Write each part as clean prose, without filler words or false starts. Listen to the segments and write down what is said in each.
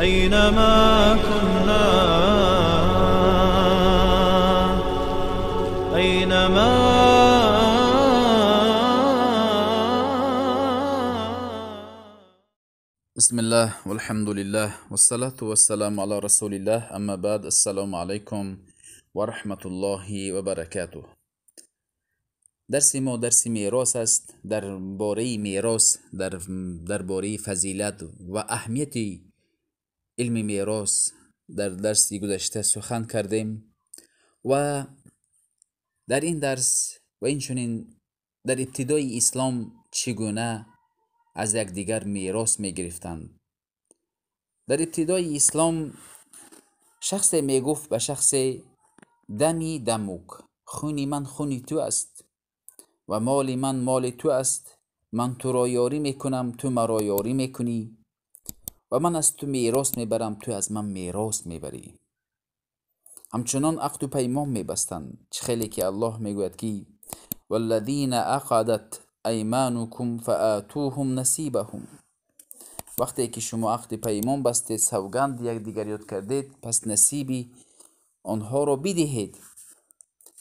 أينما كنا، أينما. بسم الله والحمد لله والصلاة والسلام على رسول الله، اما بعد، السلام علیکم و رحمت الله و برکاته. درس ما درس میراث است، درباره میراث، درباره فضیلت و اهمیت علم میراث در درس گذشته سخن کردیم و در این درس و اینچنین در ابتدای اسلام چگونه از یکدیگر میراث میگرفتند. در ابتدای اسلام شخص میگفت به شخص دمی دموک، خونی من خونی تو است و مال من مال تو است، من تو را یاری میکنم، تو مرا یاری میکنی و من از تو میراث میبرم، تو از من میراث میبری. همچنان عقد و پیمان میبستند، چه خیلی که الله میگوید که والذین عقدت ایمانکم فآتوهم نصیبهم. وقتی که شما عقد پیمان بستید، سوگند یکدیگر یاد کردید، پس نصیبی آنها را بدهید.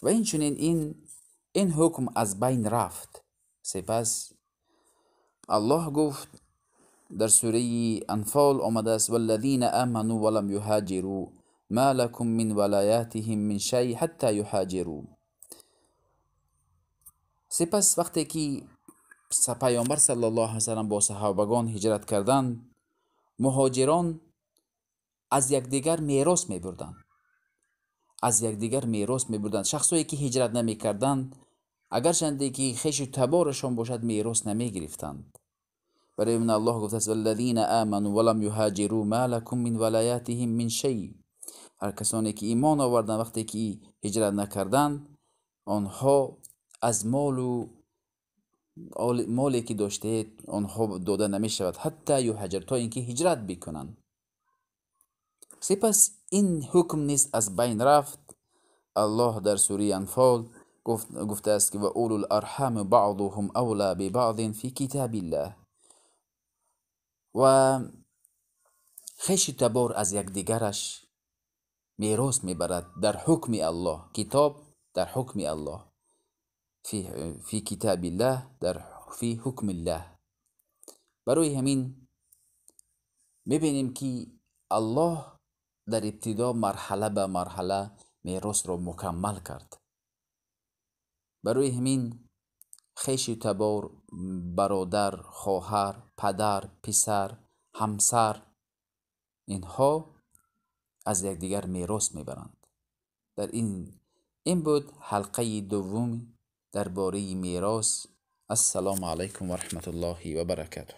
و این چنین این حکم از بین رفت. سپس الله گفت در سوره انفال آمده است والذین آمنوا ولم یهاجروا ما لكم من ولایاتهم من شیء حتی یهاجروا. سپس وقتی که پیامبر صلی الله علیه و سلم با صحابگان هجرت کردند، مهاجران از یکدیگر میراث میبردند، از یکدیگر میراث میبردند. شخصایی که هجرت نمیکردند، اگرچنده که خویش و تبارشان باشد، میراث نمیگرفتند. برای من الله گفته است والذین آمنوا ولم یهاجروا ما لكم من ولایاتهم من شیء. هر کسانی که ایمان آوردند وقتی که هجرت نکردند، آنها از مال و مالی که داشته آنها داده نمی شود، حتی یهاجر، تا اینکه هجرت بکنند. سپس این حکم نیز از بین رفت. الله در سوره انفال گفته است که و اولو الارحام بعضهم اولی ببعض فی کتاب الله. و خویش تبار از یکدیگرش میراث میبرد در حکم الله، کتاب در حکم الله، فی کتاب الله، در فی حکم الله. برای همین میبینیم که الله در ابتدا مرحله به مرحله میراث را مکمل کرد. برای همین خویش تبار، برادر، خواهر، پدر، پسر، همسر، اینها از یکدیگر میراث میبرند. در این بود حلقه دوم درباره میراث. السلام علیکم و رحمت الله و برکاته.